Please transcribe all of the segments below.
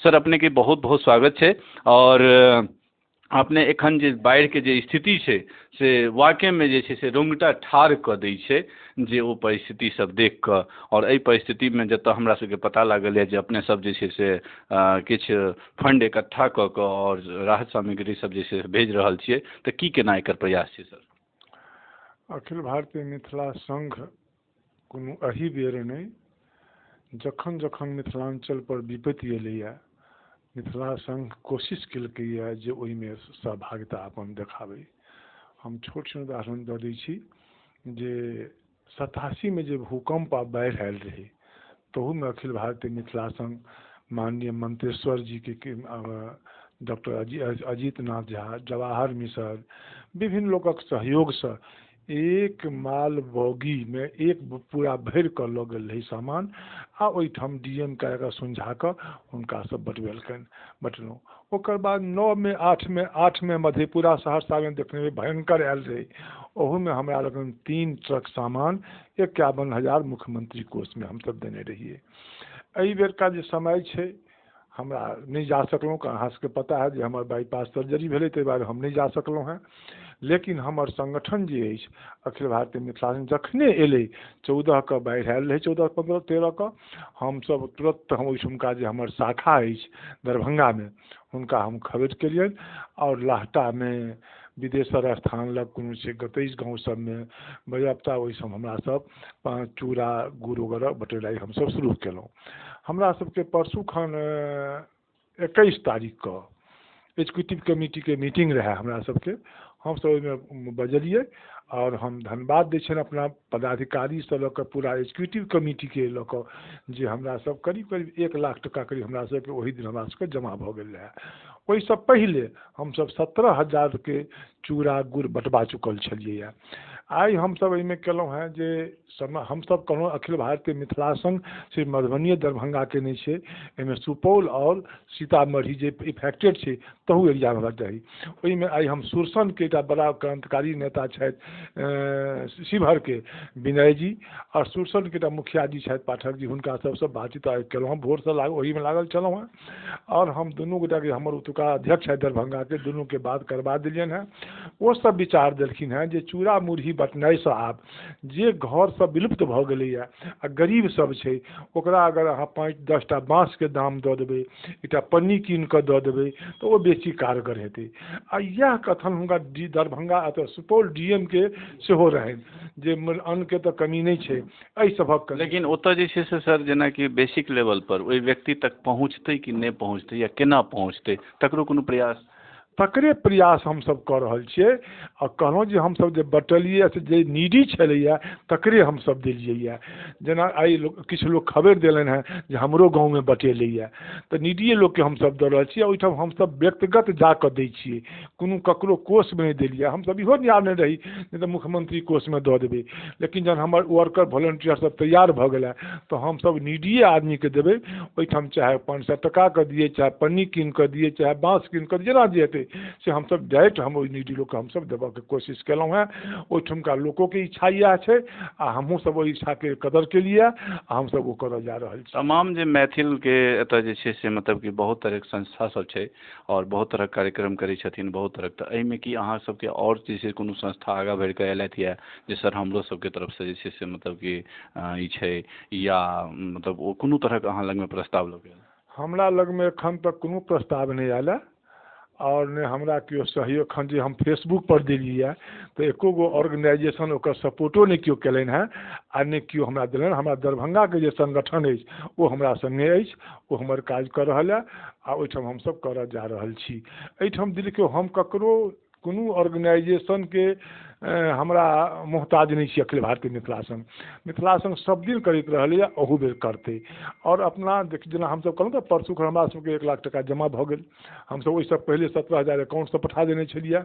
Sir, अपनेके बहुत बहुत स्वागत छै। आओर अपने एखन जे बाढ़िके जे स्थिति छै से वाकईमे जे छै से रोङ्गटा ठाढ़ कऽ दै छै जे ओ परिस्थिति सब देखिकऽ। आओर एहि परिस्थितिमे जतऽ हमरा सबके पता लागल यऽ जे अपने सब जे छै से किछु फण्ड इकट्ठा कऽ कऽ आओर राहत सामग्री सब जे छै से भेज रहल छियै, तऽ की केना एकर प्रयास छै सर? अखिल भारतीय मिथिला संघ कोनो एहि बेर नहि, जखन जखन मिथिलांचल पर विपत्ति एलैया मिथिला संघ कोशिश केलकैया जे ओहिमे सहभागिता अपन देखाबै। हम छोट छोट उदाहरण दऽ दै छी जे 87 मे जे भूकंप आ बाढ़ि आयल रहै तहूमे अखिल भारतीय मिथिला संघ माननीय मंत्रेश्वर जी के, डॉक्टर अजीत नाथ झा, जवाहर मिश्र, विभिन्न लोकक सहयोगसँ एक माल बोगीमे एक पूरा भरि कऽ लऽ गेल रहै सामान आ ओहिठाम डी एम के सुनझा कऽ हुनका सब बटबेलकनि, बटलहुँ। ओकर बाद 9 मे, 8 मे मधेपुरा सहरसामे देखने भयंकर आयल रहै, ओहूमे हमरा लगन 3 ट्रक सामान 51,000 मुख्यमंत्री कोषमे हमसब देने रहियै। एहि बेरका जे समय छै हमरा नहि जा सकलहुँ, कारण अहाँ सबके पता है जे हमर बाईपास सर्जरी भेलै, ताहि दुआरे हम नहि जा सकलहुँ हेँ। लेकिन हमर संगठन जे अछि अखिल भारतीय मिथिला, जखने एलै, 14 के बाढ़ि आयल रहै, 14, 15, 13 के, हमसब तुरन्त हम ओहिठुमका जे हमर शाखा अछि दरभंगामे हुनका हम खबरि केलियनि आओर लहटामे विदेशर स्थान लग कोनो छै गतैस गाँव सबमे बजाबता ओहिठाम हमरा सब चूड़ा गुड़ वगैरह बटेनाइ हमसब शुरू केलहुँ। हमरा सबके परसू खन 21 तारीखके एग्जीक्यूटिव कमिटीके मीटिंग रहै हमरा सबके, हमसब ओहिमे बजलियै आओर हम धन्यवाद दै छियनि अपना पदाधिकारीसँ लऽ कऽ पूरा एग्जीक्यूटिव कमिटीके लऽ कऽ जे हमरा सब करीब करीब 1 लाख टका करीब हमरा सबके ओहि दिन हमरा सबके जमा भऽ गेल रहै। ओहिसँ पहिले हमसब 17,000के चूड़ा गुड़ बँटबा चुकल छलियै। आइ हमसब एहिमे केलहुँ हेँ जे समय हमसब कहलहुँ अखिल भारतीय मिथिला संघ सिर्फ मधुबनिए दरभंगाके नहि छै, एहिमे सुपौल आओर सीतामढ़ी जे इफेक्टेड छै तहू एरियामे हेबाक चाही। ओहिमे आइ हम सुरसनके एकटा बड़ा क्रांतिकारी नेता छथि शिवहरके विनय जी आओर सुरसनके एकटा मुखिया जी छथि पाठक जी, हुनका सबसँ बातचीत आइ केलहुँ हँ, भोरसँ ओहिमे लागल छलहुँ हेँ। आओर हम दुनू गोटाके, हमर ओतुका अध्यक्ष छथि दरभंगाके, दुनूके बात करबा देलियनि हेँ। ओ सब विचार देलखिन हेँ जे चूड़ा मुरही बँटनाइसँ आब जे घर सब विलुप्त भऽ गेलैए आ गरीब सब छै ओकरा अगर अहाँ 5-10 टा बाँसके दाम दऽ देबै, एकटा पन्नी कीन कऽ दऽ देबै तऽ ओ बेसी कारगर हेतै। आ इएह कथन हुनका दरभंगा अथवा सुपौल डी एम के सेहो रहनि जे अन्नके तऽ कमी नहि छै, एहि सभक लेकिन ओतऽ जे छै से सर, जेनाकि बेसिक लेवल पर ओहि व्यक्ति तक पहुँचतै कि नहि पहुँचतै या केना पहुँचतै, तकरो कोनो प्रयास? तकरे प्रयास हमसब कऽ रहल छियै। आ कहलहुँ जे हमसब जे बँटलियै से जे नीडी छलैया तकरे हमसब देलियैया। जेना आइ लोक किछु लोक खबरि देलनि हेँ जे हमरो गाँवमे बँटेलैया, तऽ नीडीए लोकके हमसब दऽ रहल छियै। ओहिठाम हमसब व्यक्तिगत जाकऽ दै छियै, कोनो ककरो कोषमे नहि देलियै। हमसब इहो निहारने रही नहि तऽ मुख्यमंत्री कोषमे दऽ देबै, लेकिन जहन हमर वर्कर वोलेंटियर सब तैयार भऽ गेलै तऽ हमसब नीडीए आदमीके देबै ओहिठाम, चाहे 500 टकाके दियै, चाहे पन्नी कीन कऽ दियै, चाहे बाँस कीन कऽ, जेना जे हेतै से हमसब डायरेक्ट हम ओहि नीडी लोकके हमसब देबऽके कोशिश केलहुँ हेँ। ओहिठुमका लोकोके इच्छा इएह छै आ हमहूँ सब ओहि इच्छाके कदर केलियै आ हमसब ओ करऽ जा रहल छी। तमाम जे मैथिलके एतऽ जे छै से मतलब कि बहुत तरहके संस्था सब छै आओर बहुत तरहक कार्यक्रम करै छथिन बहुत तरहक, तऽ एहिमे की अहाँ सबके आओर जे छै कोनो संस्था आगाँ बढ़ि कऽ अयलथि यऽ जे सर हमरो सबके तरफसँ जे छै से मतलब कि ई छै या मतलब ओ कोनो तरहक अहाँ लगमे प्रस्ताव लऽ कऽ? हमरा लगमे एखन तक कोनो प्रस्ताव नहि आयल हँ आओर नहि हमरा केओ सहयोग। एखन जे हम फेसबुक पर देलियै तऽ एको गो ऑर्गेनाइजेशन ओकर सपोर्टो नहि केओ केलनि हेँ आ नहि केओ हमरा देलनि। हमरा दरभंगाके जे संगठन अछि ओ हमरा सङ्गे अछि, ओ हमर काज कऽ रहल यऽ आ ओहिठाम हमसब करऽ जा रहल छी। एहिठाम देखियौ, हम ककरो कोनो ऑर्गेनाइजेशनके हमरा मोहताज नहि छी। अखिल भारतीय मिथिला संघ, मिथिला संघ सब दिन करैत रहलैए, अहू बेर करतै। आओर अपना देख, जेना हमसब कहलहुँ तऽ परसू हमरा सबके 1 लाख टका जमा भऽ गेल। हमसब ओहिसँ पहिले 17,000 अकाउंटसँ पठा देने छलियै।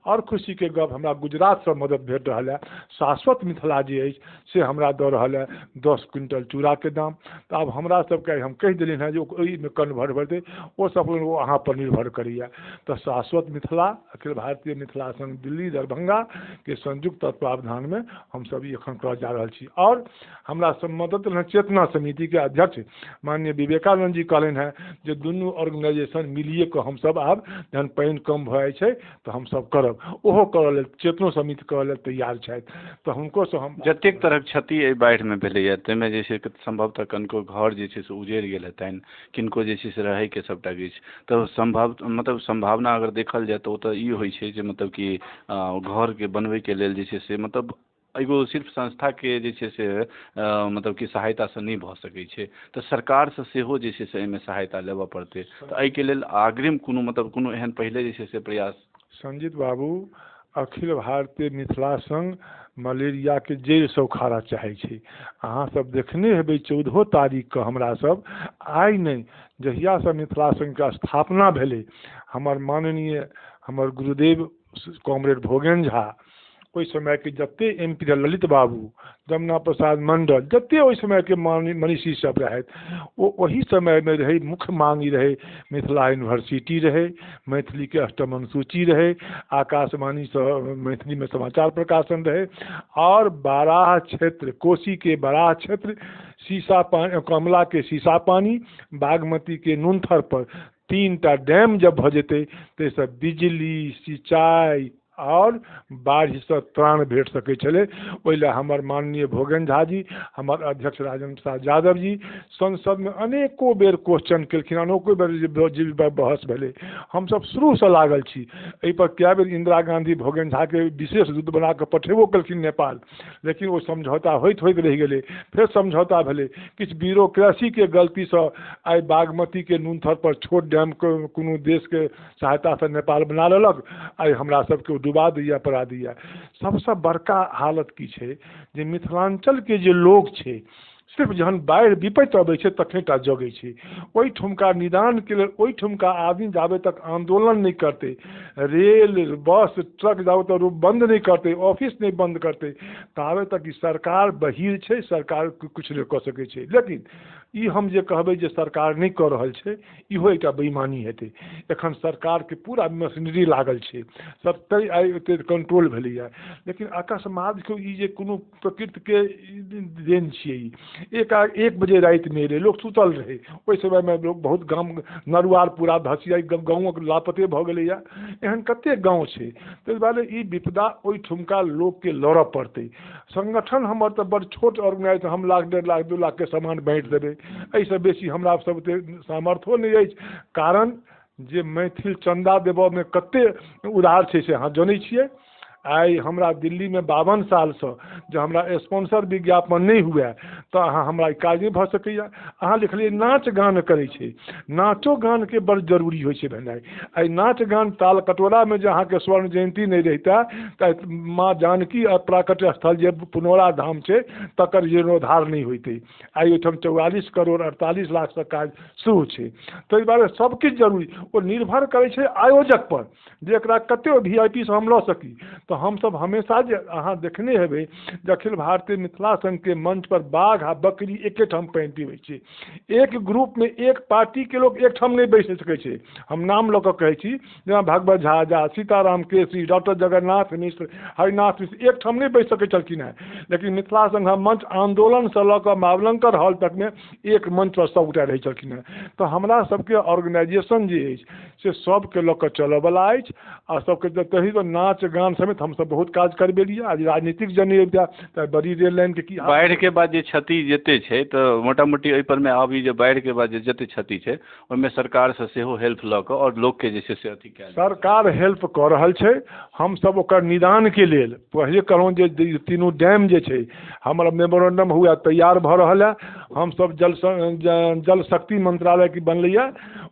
आओर खुशीके गप, हमरा गुजरातसँ मदद भेट रहल यऽ। शाश्वत मिथिला जे अछि से हमरा दऽ रहल यऽ 10 क्विंटल चूड़ाके दाम। तऽ आब हमरा सबके हम कहि देलियनि हेँ जे ओहिमे कन्वर्ट हेतै ओ सब ओ अहाँ पर निर्भर करैए। तऽ शाश्वत मिथिला, अखिल भारतीय मिथिला संघ दिल्ली दरभंगाके के संयुक्त तत्वावधानमे हमसब ई एखन करऽ जा रहल छी। आओर हमरा सब मदद चेतना समितिके अध्यक्ष माननीय विवेकानंद जी कहलनि हेँ जे दुनू ऑर्गेनाइजेशन मिलिए कऽ हमसब आब जहन पानि कम भऽ जाइ छै तऽ हमसब करब, ओहो करऽ लेल चेतनो समिति करऽ लेल तैयार छथि, तऽ हुनकोसँ हम जतेक तरहक क्षति एहि बाढ़िमे भेलैए ताहिमे जे छै सम्भवतः कनिको घर जे छै से उजड़ि गेल हेतनि, किनको जे छै से रहैके सबटा किछु, तऽ सम्भव मतलब सम्भावना अगर देखल जाय तऽ ओतऽ ई होइ छै जे मतलब कि घरके बनबैके लेल जे छै से मतलब एगो सिर्फ संस्थाके जे छै से मतलब कि सहायतासँ नहि भऽ सकै छै, तऽ सरकारसँ सेहो जे छै से एहिमे सहायता लेबऽ पड़तै। तऽ एहिके लेल अग्रिम कोनो मतलब कोनो एहन पहिले जे छै से प्रयास? संजीत बाबू, अखिल भारतीय मिथिला संघ मलेरियाके जड़िसँ उखाड़ऽ चाहै छै। अहाँ सब देखने हेबै 14 तारीखके हमरा सब आइ नहि, जहियासँ मिथिला संघके स्थापना भेलै, हमर माननीय हमर गुरुदेव कॉमरेड भोगेन झा, ओहि समयके जते एम पी ललित बाबू, जमुना प्रसाद मंडल, जते ओहि समयके मनीषी सब रहथि, ओ ओही समयमे रहै। मुख्य मांग ई रहै मिथिला यूनिवर्सिटी रहै, मैथिलीके अष्टम अनुसूची रहै, आकाशवाणीसँ मैथिलीमे समाचार प्रकाशन रहै, आओर बाराह क्षेत्र, कोसीके बाराह क्षेत्र, शीशा पानी, कमलाके शीशा पानी, बागमतीके नुनथर पर 3टा डैम जब भऽ जेतै ताहिसँ बिजली, सिंचाई आओर बाढ़िसँ त्राण भेट सकै छलै। ओहि लए हमर माननीय भोगेन झा जी, हमर अध्यक्ष राजेंद्र प्रसाद यादव जी संसदमे अनेको बेर क्वेश्चन केलखिन, अनेको बेर जे बहस भेलै। हमसब शुरूसँ लागल छी एहिपर। कए बेर इंदिरा गांधी भोगेन झाके विशेष दूत बना कऽ पठेबो केलखिन नेपाल, लेकिन ओ समझौता होइत होइत रहि गेलै। फेर समझौता भेलै, किछु ब्यूरोक्रेसीके गलतीसँ आइ बागमतीके नुनथर पर छोट डैम कोनो देशके सहायतासँ नेपाल बना लेलक, आइ हमरा सबके डुबा दैया, पड़ा दैया। सबसँ बड़का हालत की छै जे मिथिलाञ्चलके जे लोक छै सिर्फ जहन बाढ़ि विपत्ति अबै छै तखने टा जगै छै। ओहिठुमका निदानके लेल ओहिठुमका आदमी जाबे तक आन्दोलन नहि करतै, रेल बस ट्रक जाबे तक बन्द नहि करतै, ऑफिस नहि बन्द करतै, ताबे तक ई सरकार बहीर छै, सरकार किछु नहि कऽ सकै छै। लेकिन ई हम जे कहबै जे सरकार नहि कऽ रहल छै, इहो एकटा बेईमानी हेतै। एखन सरकारके पूरा मशीनरी लागल छै, सब तै आइ एते कंट्रोल भेलैया। लेकिन अकस्मात देखियौ ई जे कोनो प्रकृतिके देन छियै, ई 1 बजे रातिमे एलै, लोक सुतल रहै, ओहि समयमे लोक बहुत गाम नरुआर पूरा धसिया गाँवक लापते भऽ गेलैया, एहन कतेक गाँव छै। ताहि दुआरे ई विपदा ओहिठुमका लोकके लड़ऽ पड़तै। संगठन हमर तऽ बड़ छोट ऑर्गेनाइज, हम लाख 1.5 लाख 2 लाखके सामान बाँटि देबै, एहिसँ बेसी हमरा सब ओते सामर्थ्यो नहि अछि। कारण जे मैथिल चन्दा देबऽमे कते उदार छै से अहाँ जनै छियै। आइ हमरा दिल्लीमे 52 सालसँ जे हमरा स्पॉन्सर विज्ञापन नहि हुए तऽ अहाँ हमरा काज नहि भऽ सकैए। अहाँ लिखलियै नाच गान करै छै, नाचो गानके बड़ जरूरी होइ छै भेनाइ। आइ नाच गान ताल कटोरामे जे अहाँके स्वर्ण जयन्ती नहि रहितै तऽ माँ जानकी प्राकट्य स्थल जे पुनौरा धाम छै तकर जीर्णोद्धार नहि होइतै। आइ ओहिठाम 44 करोड़ 48 लाखसँ काज शुरू छै। ताहि दुआरे सबकिछु जरूरी, ओ निर्भर करै छै आयोजक पर जे एकरा कतेक VIP सँ हम लऽ सकी। तऽ हमसब हमेशा जे अहाँ देखने हेबै जे अखिल भारतीय मिथिला संघके मंच पर बाघ आ बकरी एकेठाम पानि पीबै छै। एक ग्रुपमे एक पार्टीके लोक एकठाम नहि बैस सकै छै। हम नाम लऽ कऽ कहै छी, जेना भगवत झा आजाद, सीताराम केसरी, डॉक्टर जगन्नाथ मिश्र, हरिनाथ मिश्र एकठाम नहि बैस सकै छलखिन हेँ, लेकिन मिथिला संघ मंच आन्दोलनसँ लऽ कऽ मावलंकर हॉल तकमे एक मंच पर सबगोटा रहै छलखिन हेँ। तऽ हमरा सबके ऑर्गेनाइजेशन जे अछि से सबके लऽ कऽ चलऽवला अछि आ सबके तही तऽ नाच गान समेत हमसब बहुत काज करबेलियै। आज राजनीतिक जन तऽ बड़ी रेल लाइनके की बाढ़िके बाद जे क्षति जते छै तऽ मोटा मोटी एहि परमे आब ई जे बाढ़िके बाद जे जते क्षति छै ओहिमे सरकारसँ सेहो हेल्प लऽ कऽ आओर लोकके जे छै से अथी कयल। सरकार हेल्प कऽ रहल छै। हमसब ओकर निदानके लेल पहिले कहलहुँ जे तीनू डैम जे छै हमर मेमोरेंडम हुए तैयार भऽ रहल है। हमसब जल शक्ति मंत्रालय की बनलैया,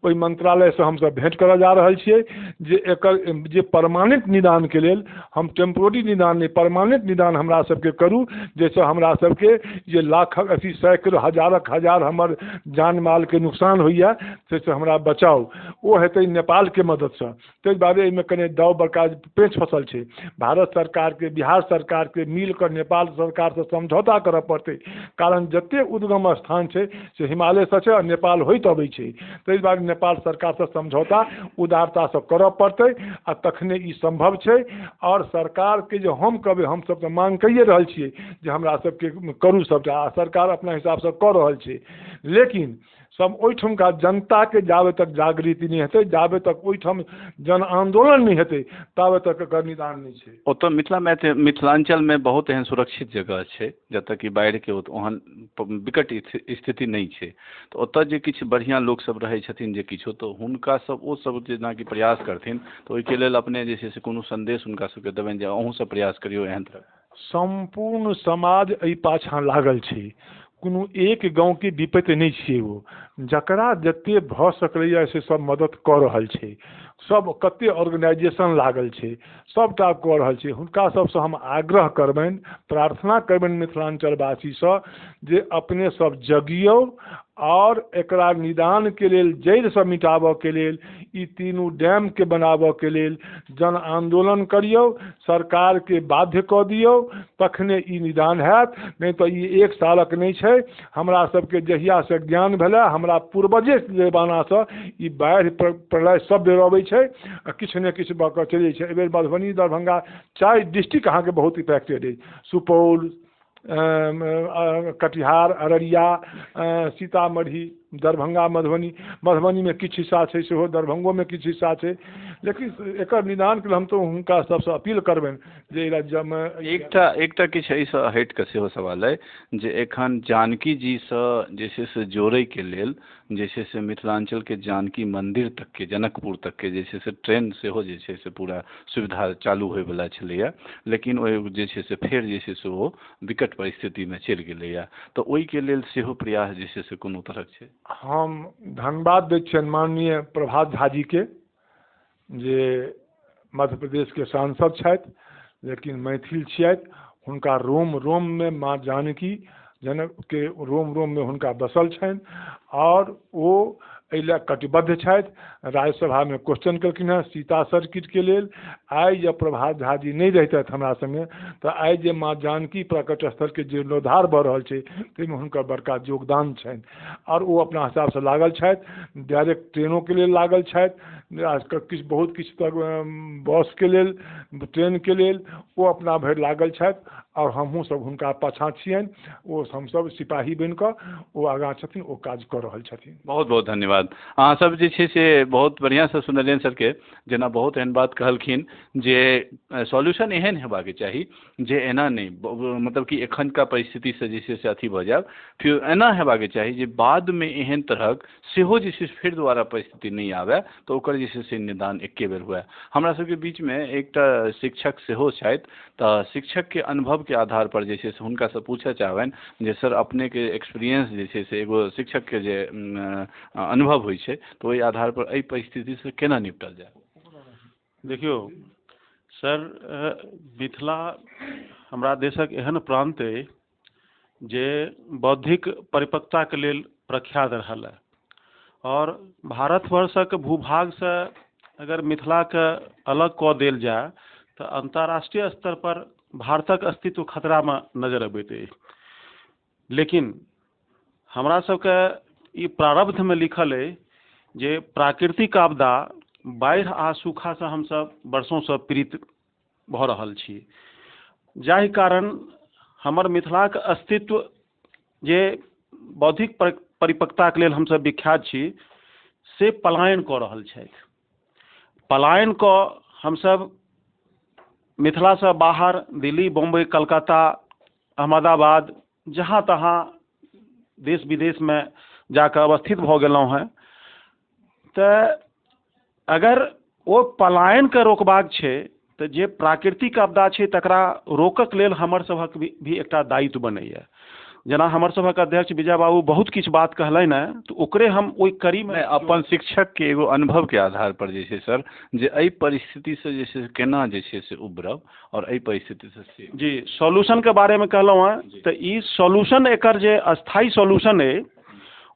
ओहि मंत्रालयसँ हमसब भेंट करऽ जा रहल छियै जे एकर जे परमानेंट निदानके लेल, हम टेम्पोररी निदान नहि, परमानेंट निदान हमरा सबके करू, जाहिसँ हमरा सबके जे लाख अथी सैकड़ो हजारक हजार हमर जान मालके नुकसान होइए ताहिसँ हमरा बचाउ। ओ हेतै नेपालके मददसँ। ताहि दुआरे एहिमे कनि दाव बड़का पेच फसल छै। भारत सरकारके बिहार सरकारके मिल कऽ नेपाल सरकारसँ समझौता करऽ पड़तै, कारण जते उद्गम स्थान छै से हिमालयसँ छै आ नेपाल होइत अबै छै। ताहि दुआरे नेपाल सरकारसँ समझौता उदारतासँ करऽ पड़तै आ तखने ई सम्भव छै। आओर सरकारके जे हम कहबै, हमसब तऽ मांग कइए रहल छियै जे हमरा सबके करू सबटा, आ सरकार अपना हिसाबसँ कऽ रहल छै, लेकिन सब ओहिठुमका जनताके जाबे तक जागृति नहि हेतै, जाबे तक ओहिठाम जन आन्दोलन नहि हेतै, ताबे तक एकर निदान नहि छै। ओतऽ मिथिलाञ्चलमे बहुत एहन सुरक्षित जगह छै जतऽ कि बाढ़िके ओहन विकट स्थिति नहि छै, तऽ ओतऽ जे किछु बढ़िआँ लोकसब रहै छथिन जे किछो, तऽ हुनका सब ओ सब जेनाकि प्रयास करथिन, तऽ ओहिके लेल अपने जे छै से कोनो सन्देश हुनका सबके देबनि जे अहूँ सब प्रयास करियौ एहन तरह? सम्पूर्ण समाज एहि पाछाँ लागल छै, कोनो एक गाँवके विपत्ति नहि छियै ओ, जकरा जते भऽ सकलैया से सब मदद कऽ रहल छै, सब कते ऑर्गेनाइजेशन लागल छै, सबटा कऽ रहल छै। हुनका सबसँ हम आग्रह करबनि, प्रार्थना करबनि मिथिलाञ्चलवासीसँ जे अपने सब जगियौ और एकरा निदान के लेल, जड़िसँ मिटाबऽ के लेल, ई तीनू डैम के बनाबऽ के लेल जन आन्दोलन करियौ, सरकार के बाध्य कऽ दियौ, तखने ई निदान हैत, नहि तऽ ई एक सालक नहि छै। हमरा सबके जहियासँ ज्ञान भेलै, हमरा पूर्वजे जमानासँ ई बाढ़ि प्रलय सब बेर अबै छै आ किछु ने किछु भऽ कऽ चलि जाइ छै। एहिबेर मधुबनी, दरभंगा 4 डिस्ट्रिक्ट अहाँके बहुत इफेक्टेड अछि, सुपौल, कटिहार, अररिया, सीतामढ़ी, दरभंगा, मधुबनी, मधुबनीमे किछु हिस्सा छै सेहो, दरभंगोमे किछु हिस्सा छै, लेकिन एकर निदानके लेल हम तऽ हुनका सबसँ अपील करबनि जे एहि राज्यमे एकटा किछु एहिसँ हटिके सेहो सवाल अइ जे एखन जानकी जीसँ जे छै से जोड़ैके लेल जे छै से मिथिलाञ्चलके जानकी मन्दिर तकके, जनकपुर तकके जे छै से ट्रेन सेहो जे छै से पूरा सुविधा चालू होइवला छलैया, लेकिन ओहि जे छै से फेर जे छै से ओ विकट परिस्थितिमे चलि गेलैया, तऽ ओहिके लेल सेहो प्रयास जे छै से कोनो तरहक छै? हम धन्यवाद दै छियनि माननीय प्रभात झा जीके, जे मध्य प्रदेशके सांसद छथि, लेकिन मैथिल छियथि, हुनका रोम रोममे माँ जानकी जनक के रोम रोममे हुनका बसल छनि और ओ एहि लए कटिबद्ध छथि। राज्यसभामे क्वेश्चन केलखिन हेँ सीता सर्किटके लेल। आइ जँ प्रभात झा जी नहि रहितथि हमरा संगे, तऽ आइ जे माँ जानकी प्रकट स्थलके जीर्णोद्धार भऽ रहल छै ताहिमे हुनकर बड़का योगदान छनि और ओ अपना हिसाबसँ लागल छथि, डायरेक्ट ट्रेनोके लेल लागल छथि, किछु बहुत किछु तक बसके लेल, ट्रेनके लेल ओ अपना भरि लागल छथि और हमहूँ सब हुनका पाछाँ छियनि, ओ हमसब सिपाही बनिकऽ ओ आगाँ छथिन, ओ काज कऽ रहल छथिन। बहुत बहुत धन्यवाद। अहाँ सब जे छै से बहुत बढ़िआँसँ सुनलियनि सरके, जेना बहुत एहन बात कहलखिन जे सॉल्यूशन एहन हेबाक चाही जे एना नहि, मतलब कि एखनका परिस्थितिसँ जे छै से अथी भऽ जायब, फेर एना हेबाक चाही जे बादमे एहन तरहक सेहो जे छै से फेर दोबारा परिस्थिति नहि आबय, तऽ ओकर जे छै से निदान एके बेर हुए। हमरा सबके बीचमे एकटा शिक्षक सेहो छथि, तऽ शिक्षकके अनुभवके आधार पर जे छै से हुनकासँ पूछऽ चाहबनि जे सर अपनेके एक्सपीरियंस जे छै से एगो शिक्षकके जे अनुभव होइ छै, तऽ ओहि आधार पर एहि परिस्थितिसँ केना निपटल जाय? देखियौ सर, मिथिला हमरा देशक एहन प्रान्त अइ जे बौद्धिक परिपक्वताके लेल प्रख्यात रहल है और भारतवर्षक भूभागसँ अगर मिथिलाके अलग कऽ देल जाय तऽ अंतर्राष्ट्रीय स्तर पर भारतक अस्तित्व खतरामे नजर अबैत अछि। लेकिन हमरा सबके ई प्रारब्धमे लिखल अइ जे प्राकृतिक आपदा बाढ़ि आ सूखासँ हमसब वर्षोंसँ पीड़ित भऽ रहल छी, जाहि कारण हमर मिथिलाक अस्तित्व जे बौद्धिक परिपक्वताके लेल हमसब विख्यात छी से पलायन कऽ रहल छथि। पलायन कऽ हमसब मिथिलासँ बाहर दिल्ली, बम्बई, कलकत्ता, अहमदाबाद, जहाँ तहाँ देश विदेशमे जाकऽ अवस्थित भऽ गेलहुँ हेँ। तऽ अगर ओ पलायनके रोकबाक छै तऽ जे प्राकृतिक आपदा छै तकरा रोकक लेल हमर सभक भी एकटा दायित्व बनैया। जेना हमर सभक अध्यक्ष विजय बाबू बहुत किछु बात कहलनि हेँ, तऽ ओकरे हम ओहि कड़ीमे अपन शिक्षक के एगो अनुभव के आधार पर जे छै सर, जे एहि परिस्थितिसँ जे छै केना जे छै से उबरब और एहि परिस्थितिसँ से जी सॉल्यूशन के बारेमे कहलहुँ हेँ, तऽ ई सॉल्यूशन एकर जे अस्थायी सॉल्यूशन अइ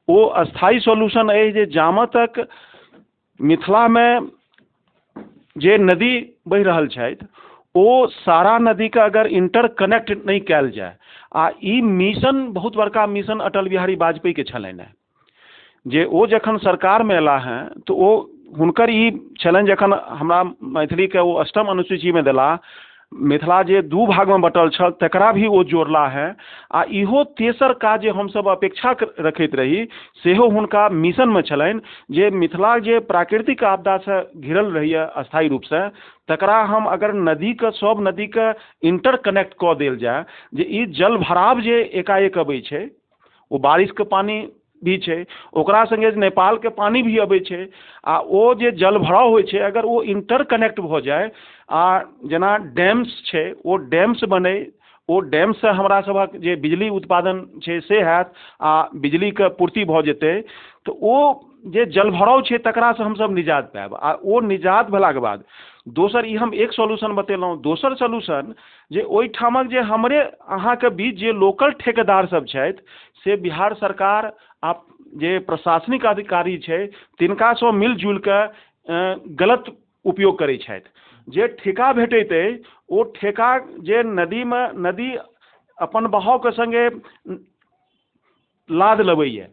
ओ अस्थायी सॉल्यूशन अइ जे जामे तक मिथिलामे जे नदी बहि रहल छथि ओ सारा नदीके अगर इंटरकनेक्ट नहि कयल जाय, आ ई मिशन बहुत बड़का मिशन अटल बिहारी वाजपेयीके छलनि हेँ। जे ओ जखन सरकारमे अयला हेँ तऽ ओ हुनकर ई छलनि जखन हमरा मैथिलीके ओ अष्टम अनुसूचीमे देला, मिथिला जे 2 भागमे बँटल छल तकरा भी ओ जोड़ला हेँ। आ इहो तेसर काज जे हमसब अपेक्षा रखैत रही सेहो हुनका मिशनमे छलनि जे मिथिला जे प्राकृतिक आपदासँ घिरल रहैए अस्थायी रूपसँ, तकरा हम अगर नदीके सब नदीके इंटरकनेक्ट कऽ देल जाय, जे ई जल भराव जे एकाएक अबै छै, ओ बारिशके पानि भी छै, ओकरा संगे नेपालके पानि भी अबै छै, आ ओ जे जल भराव होइ छै अगर ओ इंटरकनेक्ट भऽ जाय, आ जेना डैम्स छै ओ डैम्स बनै, ओ डैमसँ हमरा सभक जे बिजली उत्पादन छै से हैत आ बिजलीके पूर्ति भऽ जेतै, तऽ ओ जे जलभराव छै तकरासँ हमसब निजात पायब। आ ओ निजात भेलाके बाद दोसर ई हम एक सॉल्यूशन बतेलहुँ। दोसर सॉल्यूशन जे ओहिठामक जे हमरे अहाँके बीच जे लोकल ठेकेदार सब छथि से बिहार सरकार आ जे प्रशासनिक अधिकारी छै तिनकासँ मिलजुलि कऽ गलत उपयोग करै छथि। जे ठेका भेटैत अइ ओ ठेका जे नदीमे नदी अपन बहावके सङ्गे लाद लबैए,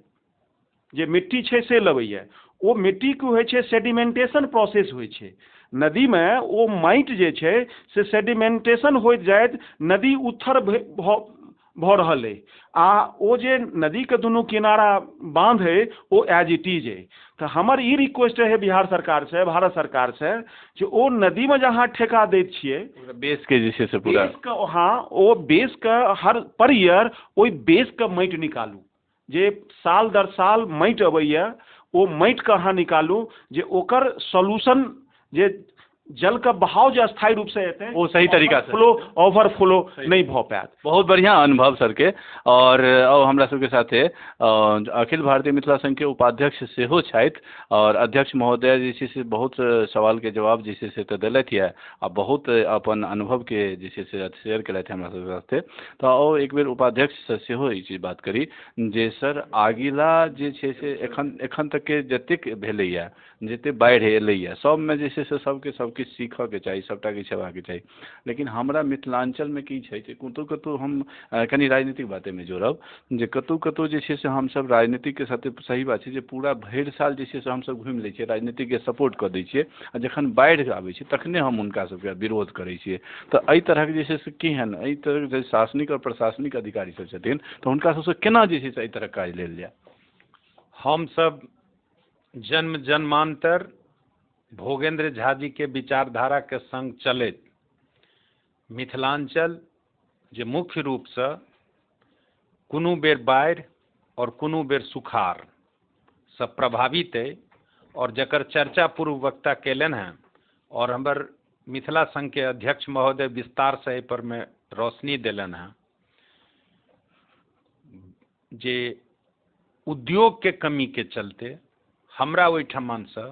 जे मिट्टी छै से लबैए, ओ मिट्टी की होइ छै सेडिमेंटेशन प्रोसेस होइ छै नदीमे, ओ माटि जे छै से सेडिमेंटेशन होइत जाइत नदी उत्थर भऽ रहल अइ, आ ओ जे नदीके दुनू किनारा बाँध अइ ओ एज it is अइ। तऽ हमर ई रिक्वेस्ट रहै बिहार सरकारसँ, भारत सरकारसँ, जे ओ नदीमे जे अहाँ ठेका दैत छियै बेसके जे छै से पूरा बेसके, हँ ओ बेसके हर पर ईयर ओहि बेसके माटि निकालू, जे साल दर साल माटि अबैए ओ माटिके अहाँ निकालू, जे ओकर सॉल्यूशन जे जलके बहाव जे अस्थायी रूपसँ एतै ओ सही तरीकासँ फ्लो ओवरफ्लो नहि भऽ पायत। बहुत बढ़िआँ अनुभव सरके। और हमरा सबके साथे अखिल भारतीय मिथिला संघके उपाध्यक्ष सेहो छथि, और अध्यक्ष महोदय जे छै से बहुत सवालके जवाब जे छै से तऽ देलथि यऽ आ बहुत अपन अनुभवके जे छै से शेयर केलथि हमरा सबके साथे। तऽ आओ एक बेर उपाध्यक्षसँ सेहो ई चीज बात करी जे सर अगिला जे छै से एखन तकके जतेक भेलैए, जतेक बाढ़ि एलैए, सबमे जे छै से सबके सबकिछु सीखऽके चाही, सबटा किछु हेबाके चाही। लेकिन हमरा मिथिलाञ्चलमे की छै जे कतहु कतहु हम कनि राजनीतिक बातेमे जोड़ब जे कतहु कतहु जे छै से हमसब राजनीतिके साथे, सही बात छै जे पूरा भरि साल जे छै से हमसब घुमि लै छियै, राजनीतिके सपोर्ट कऽ दै छियै, आ जखन बाढ़ि आबै छै तखने हम हुनका सबके विरोध करै छियै। तऽ एहि तरहक जे छै से केहन एहि तरहक जे शासनिक आओर प्रशासनिक अधिकारी सब छथिन तऽ हुनका सबसँ केना जे छै से एहि तरहक काज लेल जाय? हमसब जन्म जन्मांतर भोगेंद्र झा जी के विचारधारा के संग चलैत मिथिलांचल जे मुख्य रूपसँ कोनो बेर बाढ़ि और कोनो बेर सुखाड़ सँ प्रभावित अइ, और जकर चर्चा पूर्व वक्ता केलनि हेँ और हमर मिथिला संघ के अध्यक्ष महोदय विस्तारसँ एहि पर मे रोशनी देलनि हेँ, जे उद्योग के कमी के चलते हमरा ओहिठमनसँ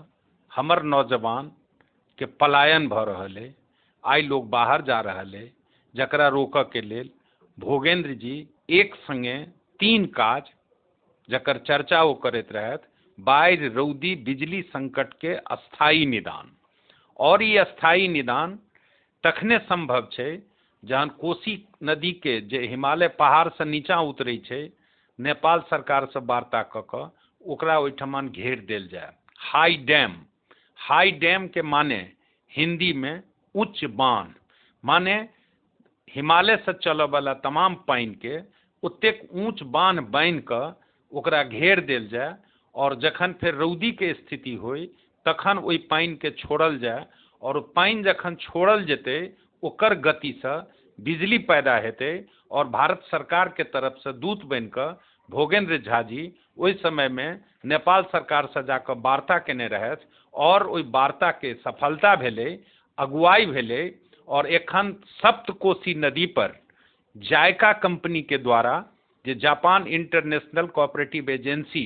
हमर नौजवान के पलायन भऽ रहल अइ, आइ लोग बाहर जा रहल अइ, जकरा रोकऽ के लेल भोगेंद्र जी एक संगे 3 काज जकर चर्चा ओ करैत रहथि, बाढ़ि, रौदी, बिजली संकट के अस्थायी निदान। और ई अस्थायी निदान तखने संभव छै जहन कोसी नदी के जे हिमालय पहाड़सँ नीचाँ उतरै छै, नेपाल सरकारसँ वार्ता कऽ कऽ ओकरा ओहिठमन घेर देल जाय। हाई डैम, हाई डैम के माने हिंदी में उच्च बांध, माने हिमालय से चलऽवला तमाम पानि के ओतेक ऊँच बांध बान्हि कऽ ओकरा घेर देल जाय, और जखन फेर रौदी के स्थिति होय तखन ओहि पानि के छोड़ल जाय, और पानि जखन छोड़ल जेतै ओकर गतिसँ बिजली पैदा हेतै। और भारत सरकार के तरफसँ दूत बनिकऽ भोगेंद्र झा जी ओहि समयमे नेपाल सरकारसँ जाकऽ वार्ता केने रहथि, और ओहि वार्ताके सफलता भेलै, अगुवाई भेलै, और एखन सप्तकोसी नदी पर जायका कंपनी के द्वारा जे Japan international cooperative agency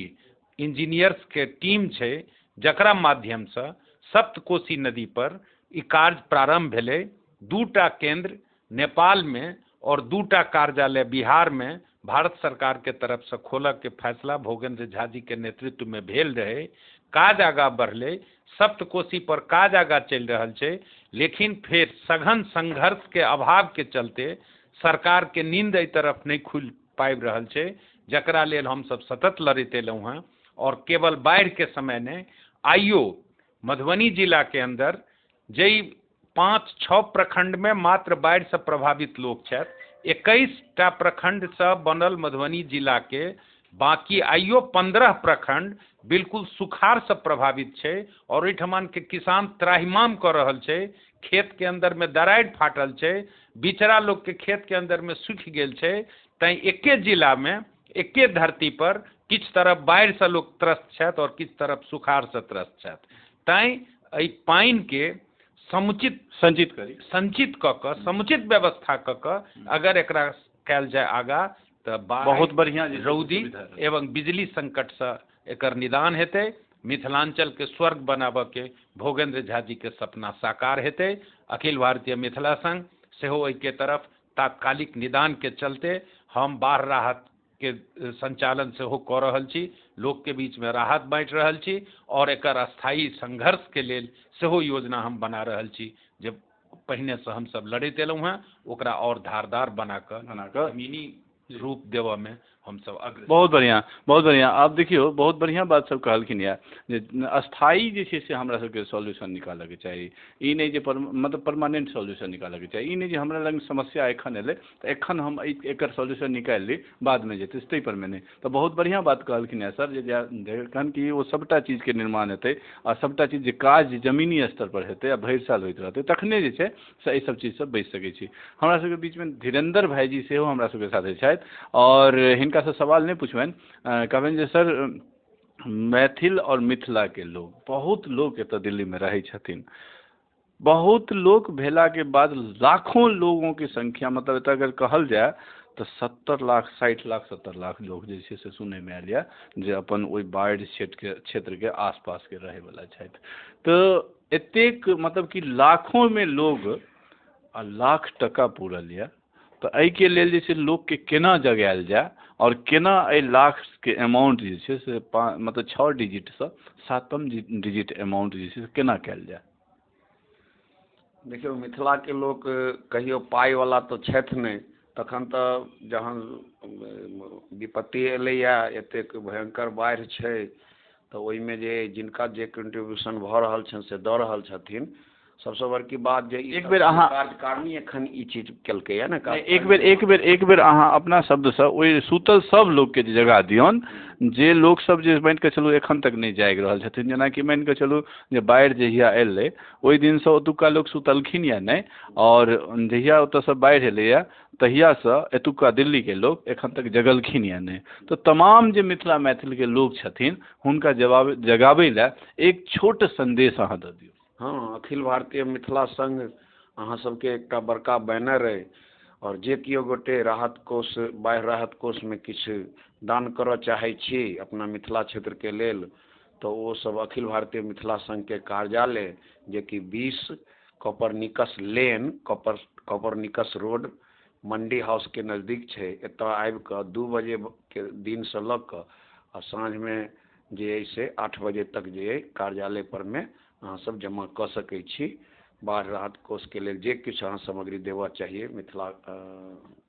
engineers के टीम छै, जकरा माध्यमसँ सप्तकोसी नदी पर ई कार्य प्रारंभ भेलै। 2टा केंद्र नेपालमे और 2टा कार्यालय बिहारमे भारत सरकार के तरफसँ खोलऽ के फैसला भोगेंद्र झा जी के नेतृत्व में भेल रहे। काज आगाँ बढ़लै, सप्तकोसी पर काज आगाँ चलि रहल छै, लेकिन फेर सघन संघर्ष के अभाव के चलते सरकार के नींद एहि तरफ नहि खुलि पाबि रहल छै, जकरा लेल हमसब सतत लड़ैत एलहुँ हेँ। और केवल बाढ़ि के समय नहि, आइयो मधुबनी जिला के अंदर जाहि 5-6 प्रखंड में मात्र बाढ़ि से प्रभावित लोग छथि, 21टा प्रखंड से बनल मधुबनी जिला के बाकी आइयो 15 प्रखंड बिल्कुल सुखाड़ से प्रभावित छै और ओहिठमान के किसान त्राहिमाम कऽ रहल छै। खेत के अंदर में दरारि फाटल छै, बिचड़ा लोग के खेत के अंदर में सूखि गेल छै। तैं एके जिला में एके धरती पर किछु तरफ बाढ़ि से लोग त्रस्त छथि और किछु तरफ सुखाड़ से त्रस्त छथि। तैं एहि पानि के समुचित संचित करी, संचित कऽ कऽ समुचित व्यवस्था कऽ कऽ अगर एकरा कयल जाय आगा तऽ बहुत बढ़िया रौदी एवं बिजली संकट से एकर निदान हेतै। मिथिलांचल के स्वर्ग बनाबऽ के भोगेंद्र झा जी के सपना साकार हेतै। अखिल भारतीय मिथिला संघ सेहो एहिके तरफ तात्कालिक निदान के चलते हम बाढ़ राहत के संचालन सेहो कऽ रहल छी, लोक के बीच में राहत बाँटि रहल छी और एकर अस्थायी संघर्ष के लेल सेहो योजना हम बना रहल छी। जे पहिने से हम सब लड़ैत एलहुँ हेँ ओकरा और धारदार बना कऽ जमीनी रूप देबऽ में हम सब अग्रसर। बहुत बढ़िया, बहुत बढ़िया। आब देखियौ, बहुत बढ़िया बात सब कहलखिन यऽ जे अस्थायी जे छै से हमरा सबके सॉल्यूशन निकालऽके चाही। ई नहि जे मतलब परमानेंट सॉल्यूशन निकालऽके चाही। ई नहि जे हमरा लग समस्या एखन एलै तऽ एखन हम एकर सॉल्यूशन निकालि ली, बादमे जेतै ताहि परमे नहि। तऽ बहुत बढ़िया बात कहलखिन हेँ सर जे जखन कि ओ सभटा चीजके निर्माण हेतै आ सभटा चीज जे काज जमीनी स्तर पर हेतै आ भरि साल होइत रहतै तखने जे छै से एहि सब चीजसँ बचि सकै छी। हमरा सबके बीचमे धीरेन्द्र भाईजी सेहो हमरा सबके साथे छथि और हिनका से सवाल नहि पुछबनि, कहबनि जे सर मैथिल और मिथिला के लोग बहुत लोग एतऽ दिल्ली में रहै छथिन, बहुत लोग भेला के बाद लाखों लोगों की संख्या, मतलब एतऽ अगर कहल जाय तऽ 70 लाख 60 लाख 70 लाख लोग जे छै से सुनैमे आयल यऽ जे अपन ओहि बाढ़ि क्षेत्र के आसपास के रहैवला छथि। तऽ एतेक मतलब कि लाखों में लोग आ लाख टका पूरल यऽ, तऽ एहिके लेल जे छै लोकके केना जगायल जाय और केना एहि लाखके अमाउंट जे छै से मतलब 6 डिजिटसँ 7म डिजिट अमाउंट जे छै से केना कयल जाय? देखियौ, मिथिलाके लोक कहियो पाइवला तऽ छथि नहि। तखन तऽ जहन विपत्ति एलैए, एतेक भयंकर बाढ़ि छै, तऽ ओहिमे जे जिनका जे कंट्रीब्यूशन भऽ रहल छनि से दऽ रहल छथिन। सबसँ बड़की बात जे एक बेर अहाँ कार्यकारिणी एखन ई चीज केलकैया ने, एक बेर अहाँ अपना शब्दसँ ओहि सुतल सब लोकके जे जगा दियौन जे लोक सब जे मानि कऽ चलू एखन तक नहि जागि रहल छथिन। जेनाकि मानि कऽ चलू जे बाढ़ि जहिया एलै ओहि दिनसँ ओतुक्का लोक सुतलखिन या नहि, और जहिया ओतऽसँ बाढ़ि एलैया तहियासँ एतुक्का दिल्लीके लोक एखन तक जगलखिन या नहि। तऽ तमाम जे मिथिला मैथिलके लोक छथिन हुनका जगाबै लए एक छोट संदेश अहाँ दऽ दियौ। हाँ, अखिल भारतीय मिथिला संघ अहाँ सबके एकटा बड़का बैनर अइ और जे केओ गोटे राहत कोष, बाढ़ि राहत कोषमे किछु दान करऽ चाहै छी अपना मिथिला क्षेत्रके लेल, तऽ ओ सब अखिल भारतीय मिथिला संघके कार्यालय जेकि 20 कॉपरनिकस लेन, कॉपरनिकस रोड, मंडी हाउस के नज़दीक छै, एतऽ आबि कऽ 2 बजे के दिनसँ लऽ कऽ आ साँझमे जे अइ से 8 बजे तक जे अइ कार्यालय पर मे अहाँ सब जमा कऽ सकै छी। बाढ़ि राहत कोष के लेल जे किछु अहाँ सामग्री देबऽ चाहिए मिथिला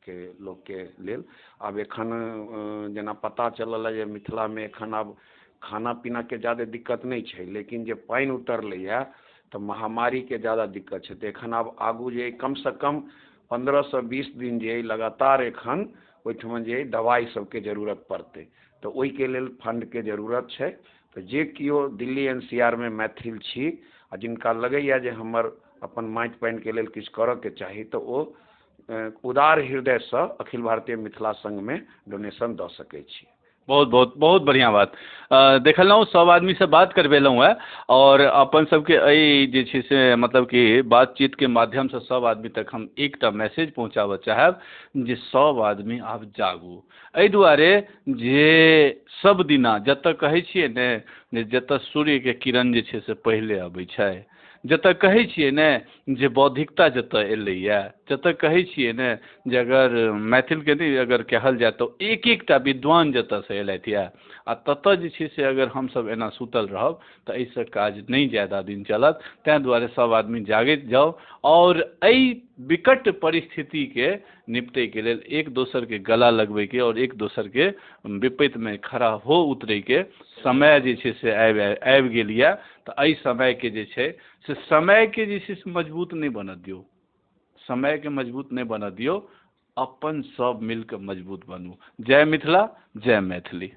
के लोक के लेल। आब एखन जेना पता चलल है जे मिथिला में एखन आब खाना पीना के ज्यादा दिक्कत नहि छै, लेकिन जे पानि उतरलैया तऽ महामारी के ज्यादा दिक्कत छै। तऽ एखन आब आगू जे कम से कम 15 से 20 दिन जे लगातार एखन ओहिठमा जे दवाइ सबके जरूरत पड़तै, तऽ ओहिके लेल फंड के जरूरत छै। तऽ जे केओ दिल्ली NCR में मैथिल छी आ जिनका लगैया जे हमर अपन माटि पानि के लेल किछु करऽ के चाही, तऽ ओ उदार हृदयसँ अखिल भारतीय मिथिला संघ में डोनेशन दऽ सकै छी। बहुत बहुत बहुत बढ़िया बात। देखलहुँ सब आदमीसँ बात करबेलहुँ हेँ और अपन सबके एहि जे छै से मतलब कि बातचीतके माध्यमसँ सब आदमी तक हम एकटा मैसेज पहुँचाबऽ चाहब जे सब आदमी आब जागू। एहि दुआरे जे सब दिना जतऽ कहै छियै ने जे जतऽ सूर्यके किरण जे छै से पहिले अबै छै, जतऽ कहै छियै ने जे बौद्धिकता जतऽ एलैया, जतऽ कहै छियै ने जे अगर मैथिलके नहि अगर कहल जाय तऽ एक एकटा विद्वान जतऽसँ एलथि यऽ, आ ततऽ जे छै से अगर हमसब एना सुतल रहब तऽ एहिसँ काज नहि ज्यादा दिन चलत। ताहि दुआरे सब आदमी जागैत जाउ और एहि विकट परिस्थितिके निपटैके लेल एक दोसरके गला लगबैके आओर एक दोसरके विपतिमे खड़ा हो उतरैके समय जे छै से आबि आबि गेल यऽ तऽ एहि समयके जे छै से समयके जे छै से मजबूत नहि बनऽ दियौ, समयके मजबूत नहि बनऽ दियौ, अपन सब मिलके मजबूत बनू। जय मिथिला, जय मैथिली।